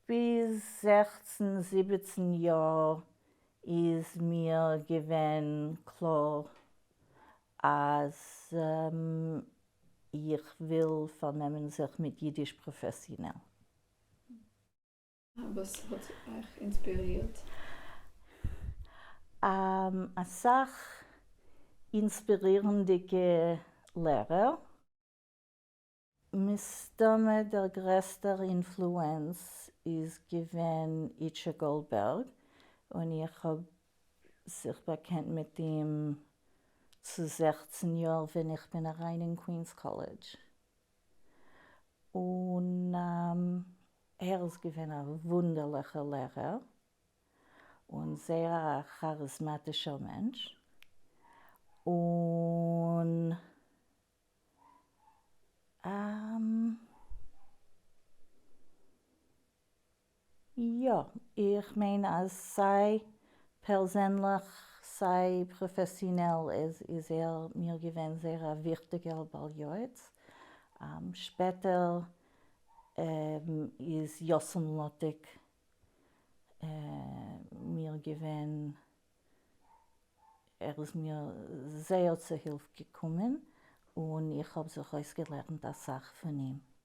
ביז 16 17 יאר איז מיר געווען קלאר אז איך וויל פארנעמען זיך מיט אידיש פראפעסיאנעל. וואס האט אייך אינספירירט? אסאך אינספירירנדיגע לערער. מסתמא דער גרעסטער influence איז געווען איטשע גאלדבערג, און איך האב זיך באקענט מיט אים צו 16 יאר ווען איך בין אריין אין קווינס קאלעדזש, און ער איז געווען א וואונדערליכער לערער און זייער א כאריזמאטישער מענטש, און יא, איך מיין אז סיי פערזענליך סיי פראפעסיאנעל איז ער מיר געווען זייער א וויכטיגער בעל יועץ. שפעטער איז יאסל מלאטיק מיר געווען, ער איז מיר זייער צו הילף געקומען און איך האב זיך אויסגעלערנט אסאך פון אים.